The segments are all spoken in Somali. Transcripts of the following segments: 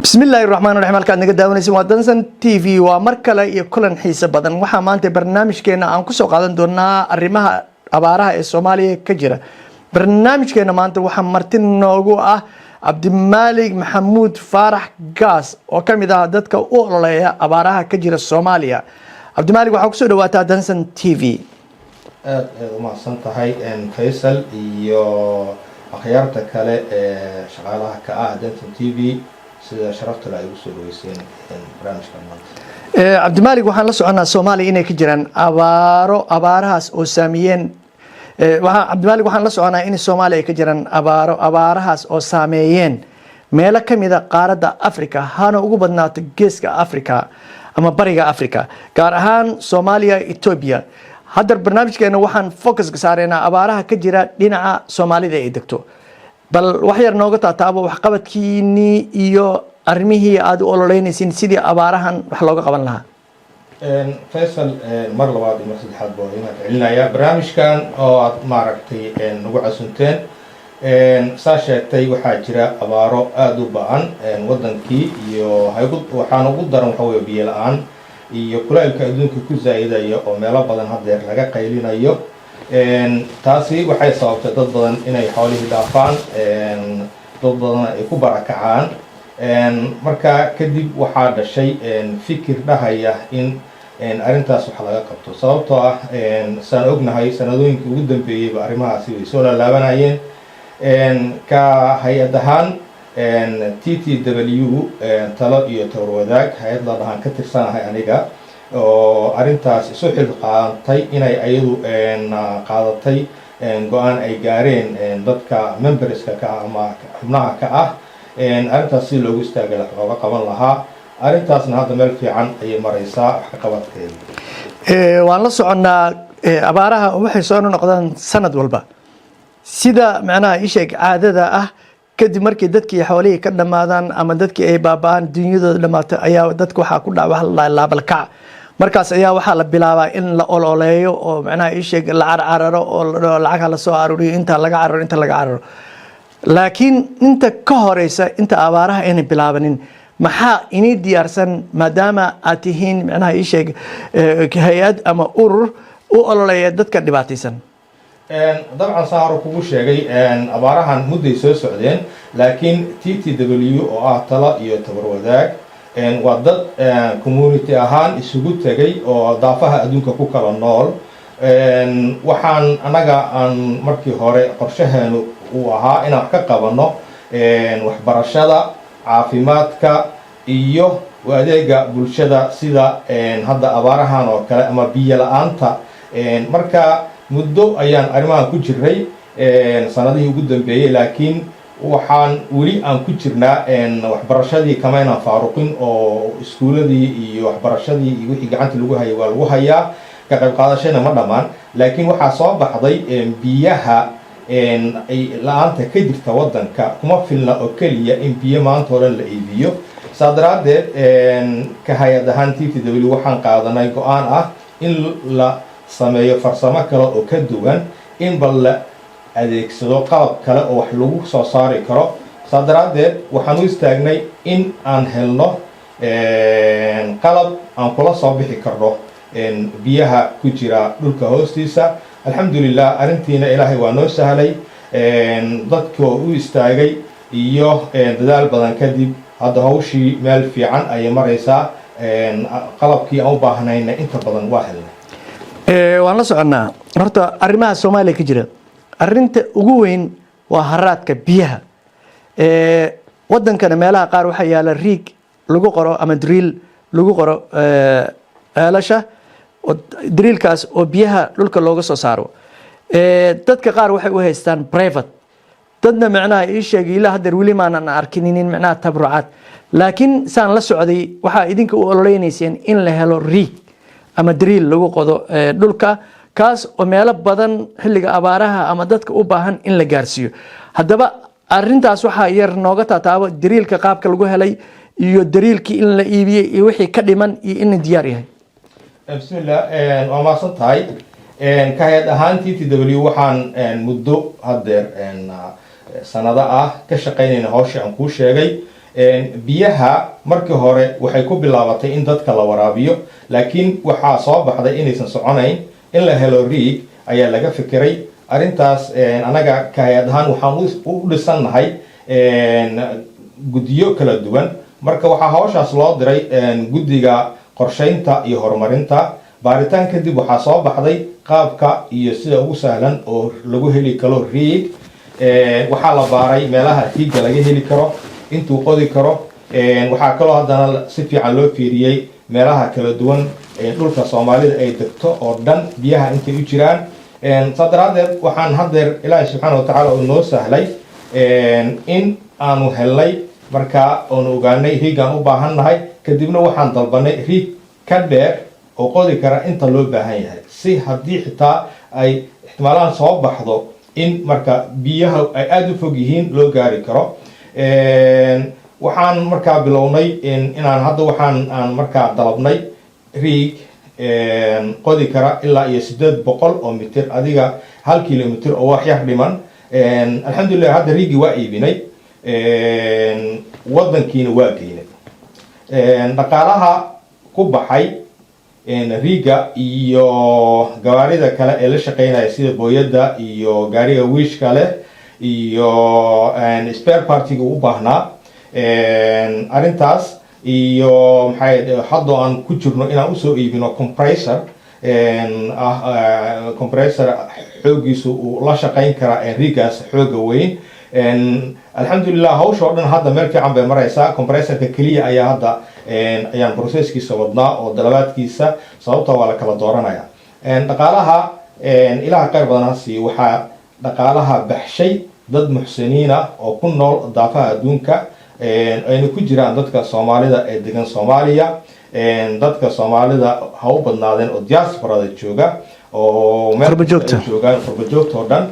Bismillaahi raxmaan raxiim. Halkaad naga daawanaysa waa Dansan TV. Waa mar kale iyo kulan xiise badan. Waxaa maanta barnaamijkeena aan kusoo qaadan doonaa arrimaha abaaraha ee Soomaaliya ka jira. Barnaamijkeena maanta waxaa marti noogu ah Cabdimaalig Maxamuud Faarax Gaas, oo ka mid ah dadka u ololeeya abaaraha ka jira Soomaaliya. Cabdimaalig, waxaa kusoo dhawaataa Dansan TV. Aad aad umahadsan tahay, Faysal, iyo akhyaarta kale ee shaqaalaha ka ah Dansan TV, sida sharafta le ay ugu soo dhaweyseen barnaamijkan maanta. Cabdimaalig, waxaan la soconaa Soomaaliya inay ka jiraan abaaro, abaarahaas oo saameeyeen. Cabdimaalig, waxaan la soconaa in Soomaaliya ay ka jiraan abaaro, abaarahaas oo saameeyeen meelo ka mid a qaaradda Africa, hana ugu badnaato Geeska Africa ama Bariga Africa, gaar ahaan Soomaaliya, Etoobiya. Hadda barnaamijkeena waxaan focuska saareynaa abaaraha ka jira dhinaca Soomaalida ay degto. Bal wax yar nooga taataabo waxqabadkiinii iyo arrimihii aada u ololeynaysiin sidii abaarahan wax looga qaban lahaa. Faysal, mar labaad iyo mar saddexaad baa imaad celinaya barnaamijkan oo aad maaragtay nagu casunteen. Saa sheegtay, waxaa jira abaaro aada u ba-an waddankii iyo waxaana ugu daran waxa wey biyo la-aan iyo kulaylka adduunka ku zaa'idaya oo meelo badan haddeer laga qaylinayo. Taasi waxay sababtay dad badan inay xoolihii dhaafaan, dad badan ay ku barakacaan. Marka kadib waxaa dhashay fikir dhahaya in arrintaas wax laga qabto, sababtoo ah saan ognahay sanadooyinkii ugu dambeeyeyba arrimahaasi way soo laalaabanayeen. Ka hay-ad ahaan TTW, Talo iyo Tawar Wadaag, hay-ad la dhahaan ka tirsanahay aniga, oo arrintaas isu xil qaatay inay ayadu qaadatay go-aan ay gaareen dadka memberska ka ah ama xubnaha ka ah, arrintaas si loogu istaagay wax looga qaban lahaa. Arrintaasna hadda meel fiican ayay maraysaa wax ka qabadkeeda. Waan la soconnaa, abaaraha waxay soo noqdaan sanad walba, sida macnaha isheeg caadada ah. Kadib markii dadkii xoolihii ka dhammaadaan ama dadkii ay baaba'aan, dunyadooda dhammaato, ayaa dadka waxaa ku dhaca waxa la dhaha laabalkac. Markaas ayaa waxaa la bilaabaa in la ololeeyo oo macnaha isheeg la carcararo oo la dhaho lacag ha la soo aruuriyo, inta laga cararo, inta laga cararo. Laakiin inta ka horeysa, inta abaaraha aynay bilaabanin, maxaa inii diyaarsan, maadaama aad tihiin macnaha isheeg hay-ad ama urur u ololeeya dadka dhibaataysan? Dabcan, saa hore kugu sheegay, abaarahan mudday soo socdeen, laakiin TTW oo ah Talo iyo Tabar Wadaag waa dad community ahaan isugu tegay oo daafaha adduunka ku kala nool. Waxaan annaga aan markii hore qorshaheenu uu ahaa inaan wax ka qabanno waxbarashada, caafimaadka iyo adeega bulshada, sida hadda abaarahan oo kale ama biyo la-aanta. Marka muddo ayaan arrimahan ku jiray sanadihii ugu dambeeyey, laakiin waxaan weli aan ku jirnaa waxbarashadii, kama inaan faaruqin oo iskuuladii iyo waxbarashadii iyo wixii gacanta lagu hayay waa lagu hayaa, ka qayb qaadashayna ma dhammaan. Laakiin waxaa soo baxday biyaha la-aanta ka jirta waddanka kuma filna oo keliya in biyo maanta oo dhan la iibiyo. Saa daraaddeed, ka hay-ad ahaan TTW waxaan qaadanay go-aan ah in la sameeyo farsamo kale oo ka duwan, in bal la adeegsado qalab kale oo wax lagu soo saari karo. Saa daraaddeed waxaan u istaagnay in aan helno qalab aan kula soo bixi karno biyaha ku jira dhulka hoostiisa. Alxamdulilah, arrintiina Ilaahay waa noo sahlay. Dadkoo u istaagay iyo dadaal badan kadib, hadda hawshii meel fiican ayay maraysaa. Qalabkii aan u baahnayna inta badan waa helnay. Waan la soconnaa horta arrimaha Soomaaliya ka jira. Arrinta ugu weyn waa haraadka biyaha. Wadankana meelaha qaar waxaa yaala rig lagu qoro ama drill lagu qoro ceelasha, drillkaas oo biyaha dhulka looga soo saaro. Dadka qaar waxay u haystaan private, dadna macnaha ii sheegay ilaa haddeer weli maanan arkinin macnaha tabrucaad. Laakiin saan la socday, waxaa idinka u ololeynayseen in la helo rig ama drill lagu qodo dhulka, kaas oo meelo badan xilliga abaaraha ama dadka u baahan in la gaarsiiyo. Haddaba arintaas waxaa yar nooga taataabo drillka, qaabka lagu helay iyo drillkii in la iibiyey iyo wixii ka dhiman iyo in la diyaar yahay. Bismillah, waa mahadsan tahay. Ka hay-ad ahaan TTW waxaan muddo haddeer sanado ah ka shaqaynayna hawshii aan kuu sheegay. Biyaha markii hore waxay ku bilaabatay in dadka la waraabiyo, laakiin waxaa soo baxday inaysan soconayn. In la helo riig ayaa laga fikiray arrintaas. Anaga ka hay'ad ahaan waxaan u dhisannahay guddiyo kala duwan. Marka waxaa hawshaas loo diray guddiga qorshaynta iyo horumarinta. Baaritaan kadib waxaa soo baxday qaabka iyo sida ugu sahlan oo lagu heli karo riig. Waxaa la baaray meelaha riigga laga heli karo, intuu qodi karo. Waxaa kaloo haddana si fiican loo fiiriyey meelaha kala duwan dhulka Soomaalida ay degto oo dhan biyaha intay u jiraan. Saa daraaddeed waxaan haddeer Ilaahay subxaana watacaala uu noo sahlay in aanu helnay, markaa oonu ogaanay riiggaan u baahan nahay. Kadibna waxaan dalbanay riig ka dheer oo qodi kara inta loo baahan yahay, si haddii xitaa ay ixtimaalahan soo baxdo in marka biyaha ay aada u fog yihiin loo gaari karo. Waxaan markaa bilownay inaan hadda waxaan aan markaa dalabnay riig qodi kara ilaa iyo 800 oo mitir, adiga 1 kilomitir oo wax yar dhiman. Alxamdulilah, hadda riigii waa iibinay, wadankiina waa geynay. Dhaqaalaha ku baxay riiga iyo gawaarida kale ee la shaqeynaya, sida booyadda iyo gaariga wiishka leh iyo spare part-iga u baahnaa arrintaas, iyo maxay haddoo aan ku jirno inaan usoo iibino compressor ah, compressor xooggiisu uu la shaqeyn kara riigaas xooga weyn. Alxamdulilah, hawsha oo dhan hadda meel fiican bay maraysaa. Compressorka keliya ayaa hadda ayaan processkiisa wadnaa oo dalabaadkiisa, sababta waa la kala dooranaya. Dhaqaalaha Ilaha khayr badan ha siiyo. Waxaa dhaqaalaha baxshay dad muxsiniin ah oo ku nool daafaha adduunka, ayna ku jiraan dadka Soomaalida ee degan Soomaaliya. Dadka Soomaalida ha u badnaadeen oo diasporada jooga oo meel Qurba joogta. joogaan, qurba joogta oo dhan.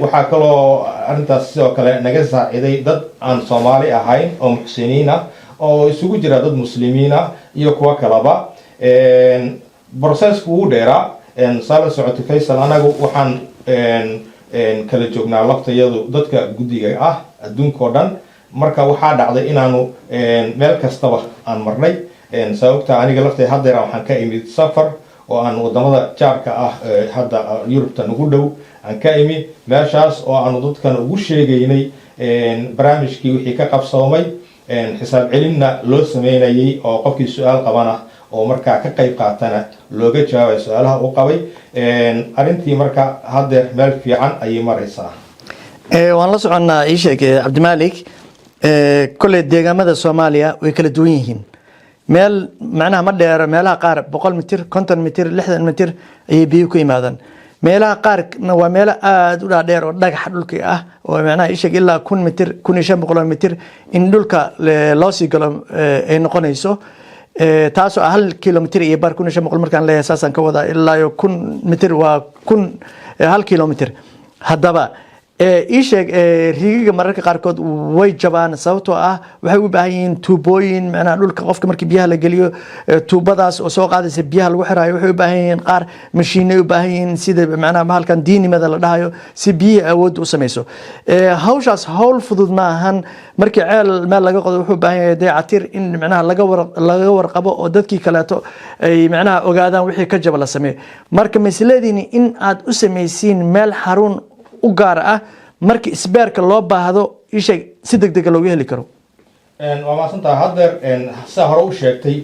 Waxaa kaloo arrintaas sidoo kale naga saaciday dad aan Soomaali ahayn oo muxsiniin ah, oo isugu jira dad Muslimiin ah iyo kuwo kaleba. Processku wuu dheeraa. Saa la socotay, Faysal, anagu waxaan kala joognaa laftayadu dadka guddiga ah adduunka oo dhan. Marka waxaa dhacday inaanu meel kastaba aan marnay. Sababta aniga laftay haddeer waxaan ka imid safar oo aan wadamada jaarka ah, hadda Yurubta nagu dhow aan ka imi, meeshaas oo aanu dadkan ugu sheegaynay barnaamijkii wixii ka qabsoomay, xisaab celinna loo sameynayay, oo qofkii su-aal qabana oo markaa ka qayb qaatana looga jawaabay su-aalaha uu qabay arrintii. Marka haddeer meel fiican ayay maraysaa. Waan la soconnaa. Ii sheeg, Cabdimaalik, kolley deegaamada Soomaaliya way kala duwan yihiin. Meel macnaha ma dheero, meelaha qaar 100 mitir, 50 mitir, 60 mitir ayay biyo ku yimaadaan. Meelaha qaarna waa meelo aada u dhaadheer oo dhagax dhulki ah, oo macnaha isheeg ilaa 1000 mitir, 1500 mitir in dhulka loo sii galo ay noqonayso. Taasoo ah 1 kilomitir iyo bar. 1500 markaan leeyahay saasaan ka wadaa, ilaa iyo 1000 mitir waa kun 1 kilomitir. Haddaba ii sheeg, riigiga mararka qaarkood way jabaan, sababtoo ah waxay u baahan yihiin tuubooyin, macnaha dhulka qofka markii biyaha la geliyo, tuubadaas oo soo qaadaysa biyaha lagu xiraayo. Waxay u baahan yihiin qaar mashiinay u baahan yihiin, sida macnaha bahalkan diinimada la dhahayo, si biyihii awoodda u samayso. Hawshaas hawl fudud ma ahan. Markii ceel meel laga qodo wuxuu u baahan yahay dayactir, in macnaha laga warqabo oo dadkii kaleeto ay macnaha ogaadaan wixii ka jaba la sameeyo. Marka masleediini in aad u samaysiin meel xarun u gaar ah marka spare-ka loo baahdo, isheeg, si deg dega looga heli karo? Waa mahadsantaha. Haddeer sidaa hore u sheegtay,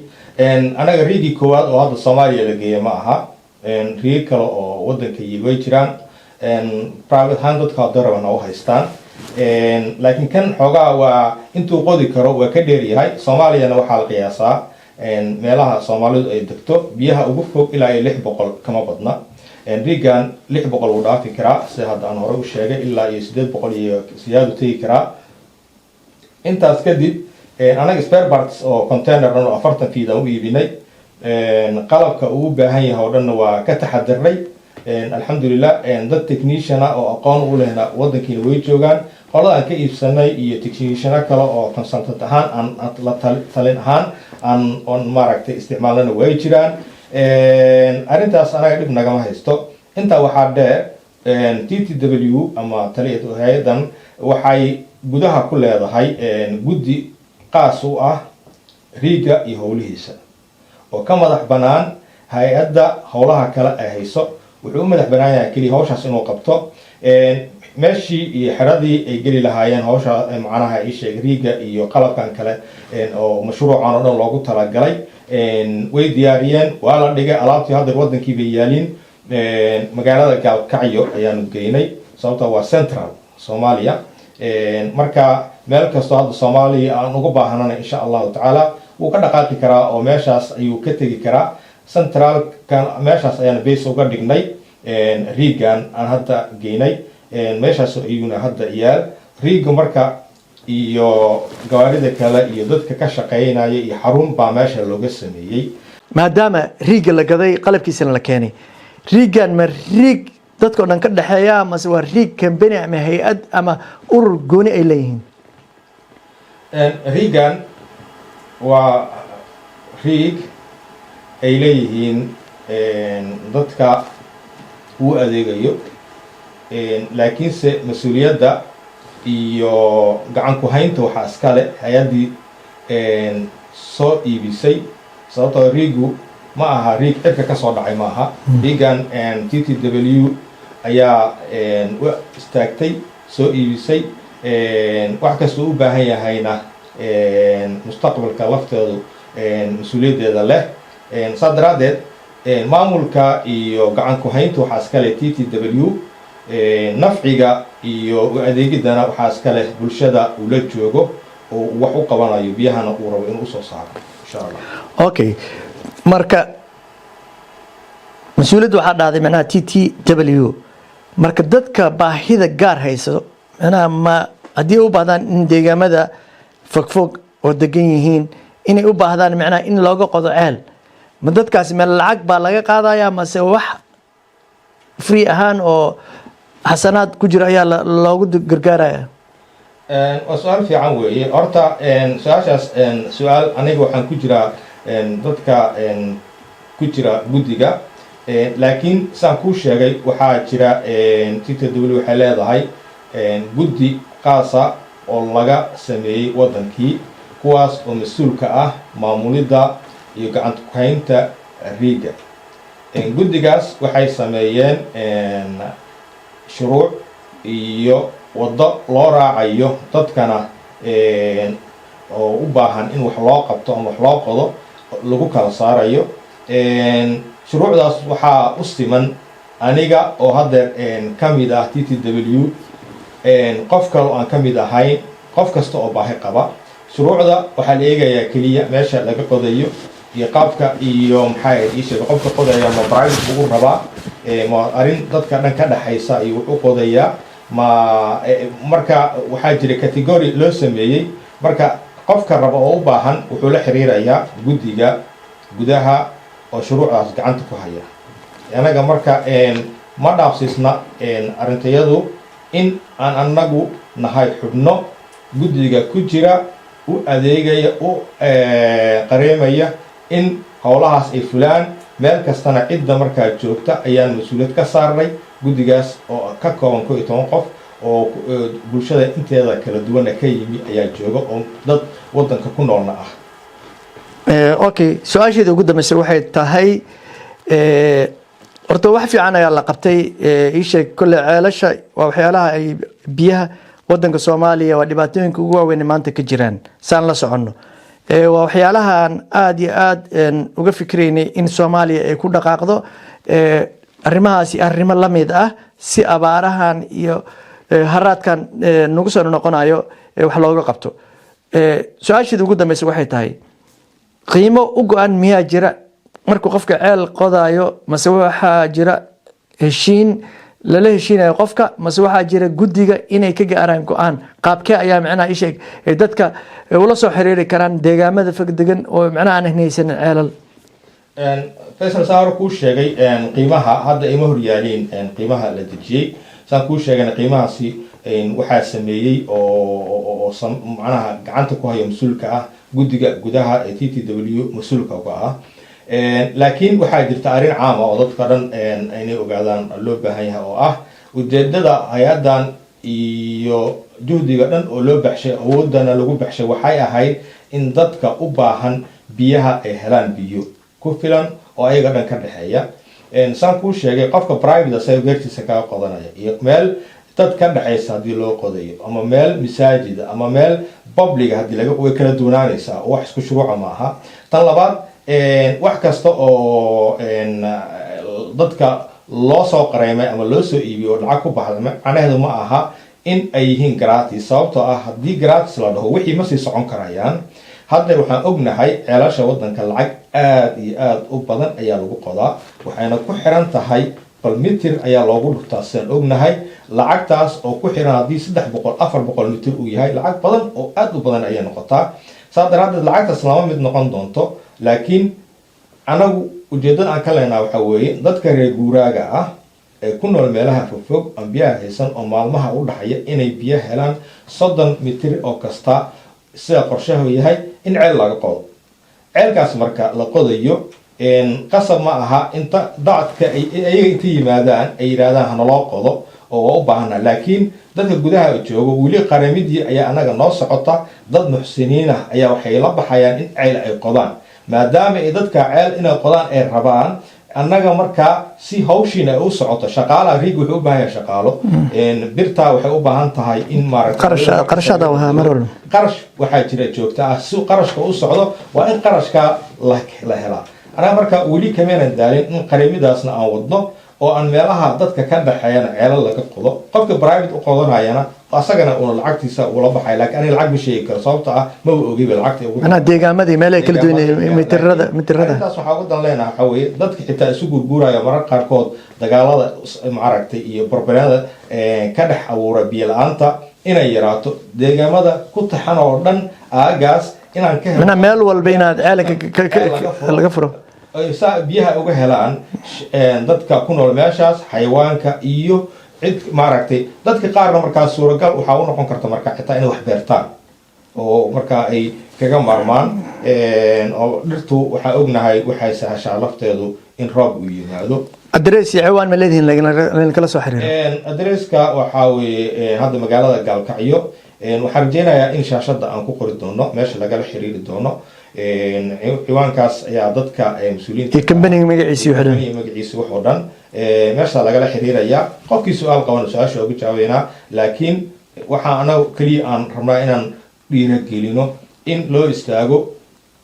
anaga riigii koowaad oo hadda Soomaaliya la geeya ma aha. Riig kale oo wadanka yil way jiraan, private ahaan dadka hadda rabana u haystaan, laakiin kan xoogaa waa intuu qodi karo waa ka dheer yahay. Soomaaliyana waxaa la qiyaasaa meelaha Soomaalidu ay degto biyaha ugu fog ilaa iyo 600 kama badna. Riigan 600 wuu dhaafi karaa, sida hadda aan hore u sheegay, ilaa iyo 800 iyo siyaadu tegi karaa. Intaas kadib anaga spare parts oo container dhan oo 40 feet aan u iibinay, qalabka uu u baahan yahay oo dhanna waa ka taxadirnay, alxamdulilah. Dad technician ah oo aqoon u lehna wadankiina way joogaan, qolada aan ka iibsanay iyo techniciano kale oo consultant ahaan aan la talin ahaan aan oon maaragtay isticmaalnana way jiraan. Arrintaas anaga dhib nagama haysto. Intaa waxaa dheer TTW ama taliya hay-adan waxay gudaha ku leedahay guddi qaas u ah riiga iyo howlihiisa oo ka madax bannaan hay-adda howlaha kale ay hayso. Wuxuu u madax bannaan yahay keliya hawshaas inuu qabto. Meeshii iyo xeradii ay geli lahaayeen hawsha, macnaha isheeg, riiga iyo qalabkan kale oo mashruucan oo dhan loogu talagalay way diyaariyeen, waa la dhigay alaabtii. Hadda wadankii bay yaaliin. Magaalada Gaalkacyo ayaanu geynay, sababta waa central Soomaaliya. Marka meel kastoo hadda Soomaaliya aan uga baahanana, insha Allahu tacaala, wuu ka dhaqaaqi karaa oo meeshaas ayuu ka tegi karaa. Centralkan meeshaas ayaan base uga dhignay. Riigan aan hadda geynay meeshaas ayuuna hadda yaal riiga. Marka iyo gawaarida kale iyo dadka ka shaqeynaya iyo xarun baa meesha looga sameeyey. Maadaama riigga la gaday, qalabkiisana la keenay, riiggan ma riig dadka o dhan ka dhexeeya mase waa riig company ama hay-ad ama urur gooni ay leeyihiin? Riigan waa riig ay leeyihiin dadka uu adeegayo, laakiinse mas-uuliyadda iyo gacan ku haynta waxaa iskale hay-addii soo iibisay, sababtoo riigu ma aha riig cirka ka soo dhacay maaha. Riigan TTW ayaa u istaagtay, soo iibisay. Wax kastuu u baahan yahayna mustaqbalka lafteedu mas-uuliyaddeeda leh. Saas daraaddeed maamulka iyo gacan ku haynta waxaa iskale TTW, nafciga iyo u adeegidana waxaa iska leh bulshada uu la joogo oo uu wax u qabanayo, biyahana uu rabo inuu usoo saaro, insha Allah. Okay, marka mas-uuliyadda waxaa dhahday macnaha TTW. Marka dadka baahida gaar hayso, macnaha ma haddii ay u baahdaan in deegaamada fogfog oo degan yihiin inay u baahdaan macnaha in looga qodo ceel, ma dadkaasi meel lacag baa laga qaadaya mase wax free ahaan oo xasanaad ku jira ayaa loogu gargaaraya? Waa su-aal fiican weeye. Horta su-aashaas su-aal aniga waxaan ku jiraa dadka ku jira guddiga, laakiin saan kuu sheegay waxaa jira TTW waxay leedahay guddi qaasa oo laga sameeyey waddankii, kuwaas oo mas-uulka ah maamulidda iyo gacanta ku-haynta riiga. Guddigaas waxay sameeyeen shuruuc iyo waddo loo raacayo dadkana oo u baahan in wax loo qabto ama wax loo qodo lagu kala saarayo. Shuruucdaas waxaa u siman aniga oo haddeer ka mid ah TTW, qof kale oo aan ka mid ahayn, qof kasta oo baahi qaba. Shuruucda waxaa la eegayaa keliya meesha laga qodayo iyo qaabka iyo maxaa ii sheega, qofka qodaya ma private buu u rabaa, ma arrin dadka dhan ka dhexaysa ayuu wax u qodayaa ma. Marka waxaa jira category loo sameeyey. Marka qofka raba oo u baahan wuxuu la xiriirayaa guddiga gudaha oo shuruucdaas gacanta ku haya. Anaga marka ma dhaafsiisna arrintayadu in aan anagu nahay xubno guddiga ku jira, u adeegaya, u qareemaya in howlahaas ay fulaan. Meel kastana cidda markaa joogta ayaan mas-uuliyad ka saarnay, guddigaas oo ka kooban 11 qof oo bulshada inteeda kala duwanna ka yimi ayaa jooga, oo dad waddanka ku noolna ah. Okay, su-aasheeda ugu dambeysay waxay tahay, horta wax fiican ayaa la qabtay. Ii sheeg, kolle ceelasha waa waxyaalaha ay biyaha wadanka Soomaaliya, waa dhibaatooyinka ugu waaweyn maanta ka jiraan saan la soconno. Waa waxyaalahan aada iyo aada uga fikraynay in Soomaaliya ay ku dhaqaaqdo arrimahaasi, arrimo la mid ah, si abaarahan iyo haraadkan nagu soo noqonayo wax looga qabto. Su-aasheeda ugu dambeysa waxay tahay, qiimo u go-an miyaa jira markuu qofka ceel qodayo, mase waxaa jira heshiin lala heshiinayo qofka, mase waxaa jira guddiga inay ka gaaraan go-aan? Qaabkee ayaa macnaha isheeg ay dadka ula soo xiriiri karaan deegaamada fog degan oo macnaha aan haysanin ceelal? Faysal, saaro kuu sheegay, qiimaha hadda ima horyaaliin. Qiimaha la dejiyey, saan kuu sheegana, qiimahaasi waxaa sameeyey oo macnaha gacanta ku haya, mas-uulka ah guddiga gudaha ee TTW mas-uulka uga ah. Laakiin waxaa jirta arrin caama oo dadka dhan inay ogaadaan loo baahan yahay oo ah Ujeedada hay-addan iyo juhdiga dhan oo loo baxshay, awoodana lagu baxshay, waxay ahayd in dadka u baahan biyaha ay helaan biyo ku filan oo ayaga dhan ka dhexeeya. Saan kuu sheegay, qofka private asaga beertiisa kaga qodanaya iyo meel dad ka dhexaysa haddii loo qodayo ama meel masaajida ama meel public-ga haddii laga, way kala duwanaanaysaa oo wax isku shuruuca ma aha. Tan labaad, wax kasta oo dadka loo soo qareymay ama loo soo iibiyo oo lacag ku baxda, macnaheedu ma aha in ay yihiin gratis, sababtoo ah haddii gratis la dhaho, wixii ma sii socon karayaan. Haddeer waxaan ognahay ceelasha waddanka lacag aada iyo aada u badan ayaa lagu qodaa, waxayna ku xiran tahay bal mitir ayaa loogu dhuftaa. Sidaan ognahay, lacagtaas oo ku xiran haddii 300, 400 mitir uu yahay, lacag badan oo aada u badan ayay noqotaa. Saa daraaddeed lacagtaas lama mid noqon doonto. Laakiin anagu ujeeddada aan ka leenaha waxaa weeye dadka reer guuraaga ah ee ku nool meelaha fogfog aan biyaha haysan oo maalmaha u dhaxaya inay biyo helaan, 30 mitir oo kasta, sida qorshahu yahay, in ceel laga qodo. Ceelkaas marka la qodayo, qasab ma aha inta dacadka ayaga inta yimaadaan ay yidhahdaan hanaloo qodo oo waa u baahana. Laakiin dadka gudaha joogo, weli qaramidii ayaa anaga noo socota. Dad muxsiniin ah ayaa waxay la baxayaan in ceel ay qodaan. Maadaama ay dadka ceel inay qodaan ay rabaan, annaga markaa si hawshiina ay u socoto, shaqaalaha rig wuxuu u baahan yahay shaqaalo, birtaa waxay u baahan tahay in maaragtay Qarashaada wahaa mar walba. Qarash waxaa jira joogta ah. Si qarashka u socdo, waa in qarashka la helaa. Anaga marka weli kameenan daalin in qarimidaasna aan wadno oo aan meelaha dadka ka dhexeeyana ceelal laga qodo. Qofka private u qodanayana asagana uuna lacagtiisa ula baxay. Laakiin aniga lacag ma sheegi karo, sababta ah maba ogeyba lacagta ugu Macnaha deegaamadii meelahay kala duwan yihiin, mitirada. Arrintaas waxaa ugu dan leenaha waxaa weeye dadka xitaa isu gurguuraya marar qaarkood dagaalada maaragtay iyo barbaryada ka dhex abuura biyo la-aanta inay yaraato, deegaamada ku taxan oo dhan aagaas inaan ka helno. Macnaha meel walba inaad ceelka laga furo. Ay saa biyaha uga helaan dadka ku nool meeshaas, xayawaanka iyo cid maaragtay. Dadka qaarna markaa suuragal waxaa u noqon karta marka xitaa inay wax beertaan oo markaa ay kaga maarmaan oo dhirtu waxaa ognahay waxay sahashaa lafteedu in roob uu yimaado. Adres iyo ciwaan ma leedihiin lainkala soo xiriiro? Adresska waxaa weeye hadda magaalada Gaalkacyo. Waxaan rajeynayaa in shaashadda aan ku qori doono meesha lagala xiriiri doono. Ciwaankaas ayaa dadka mas-uuliyiinta iyo kambaniga magaciisa iyo xidhan. Company magaciisa, wax oo dhan meesha lagala xiriirayaa. Qofkii su-aal qaban, su-aasha uga jawaabeynaa. Laakiin waxaa anagu keliya aan rabnaa inaan dhiiragelino in loo istaago,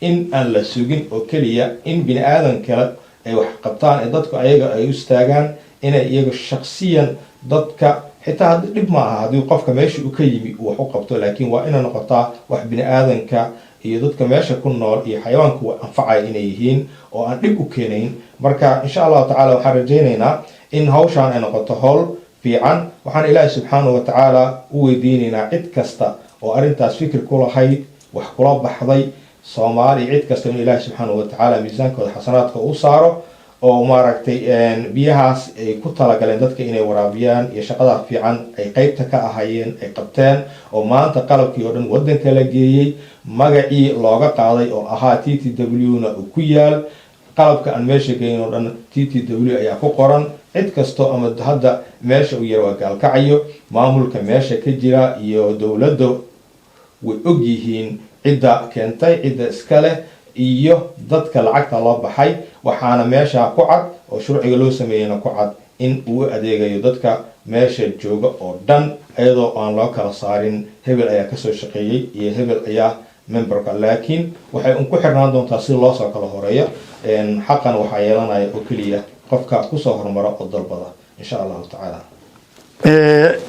in aan la sugin oo keliya in bini aadan kale ay wax qabtaan, ee dadku ayaga ay u istaagaan, inay iyaga shaksiyan dadka xitaa haddii dhib ma aha haddii qofka meesha uu ka yimi uu wax u qabto, laakiin waa inay noqotaa wax bini aadanka iyo dadka meesha ku nool iyo xayawaanku anfacaya inay yihiin oo aan dhib u keenayn. Marka insha Allahu tacala waxaan rajaynaynaa in hawshaan ay noqoto howl fiican. Waxaan Ilaahi subxaanahu wa tacaala u weydiinaynaa cid kasta oo arrintaas fikir ku lahayd, wax kula baxday, Soomaali, cid kasta, in Ilaahi subxaanahu wa tacaala miisaankooda xasanaadka u saaro oo maaragtay biyahaas ay ku talagaleen dadka inay waraabiyaan iyo shaqada fiican ay qeybta ka ahayeen ay qabteen, oo maanta qalabkii oo dhan waddanka la geeyey, magacii looga qaaday oo ahaa TTW na uu ku yaal. Qalabka aan meesha geyn oo dhan TTW ayaa ku qoran. Cid kasto ama hadda meesha uu yara waa Gaalkacayo, maamulka meesha ka jira iyo dowladda way og yihiin cidda keentay, cidda iska leh iyo dadka lacagta loo baxay. Waxaana meesha ku cad oo shuruuciga loo sameeyeyna ku cad in uu u adeegayo dadka meesha jooga oo dhan, iyadoo aan loo kala saarin hebel ayaa kasoo shaqeeyey iyo hebel ayaa memberka. Laakiin waxay un ku xirnaan doontaa si loosoo kala horeeyo. Xaqan waxaa yeelanaya oo keliya qofka kusoo hormara oo dalbada, insha Allahu tacaala.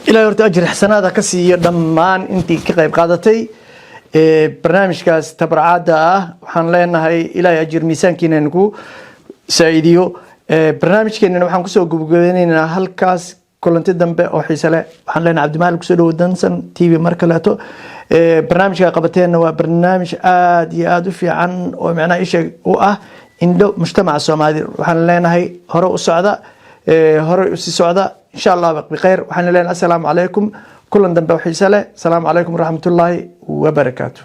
Ilahay horta ajir xasanaada ka siiyo dhammaan intii ka qayb qaadatay barnaamijkaas tabarcaada ah. Waxaan leenahay Ilahay ajir miisaankiina nagu saa-idiyo. Barnaamijkeenana waxaan kusoo gabagabeyneynaa halkaas. Kulanti dambe oo xiise leh. Waxaan leenahay Cabdimaalik, kusoo dhawo Dansan TV mar kaleeto. Barnaamijka qabateenna waa barnaamij aada iyo aada u fiican oo macnaha isha u ah indho mujtamaca Soomaalida. Waxaan leenahay hore u socda, hore usii socda, insha Allah bikhayr. Waxaan leenahay assalaamu calaykum, kulan dambe oo xiise leh. Asalaamu calaykum waraxmatullaahi wabarakaatu.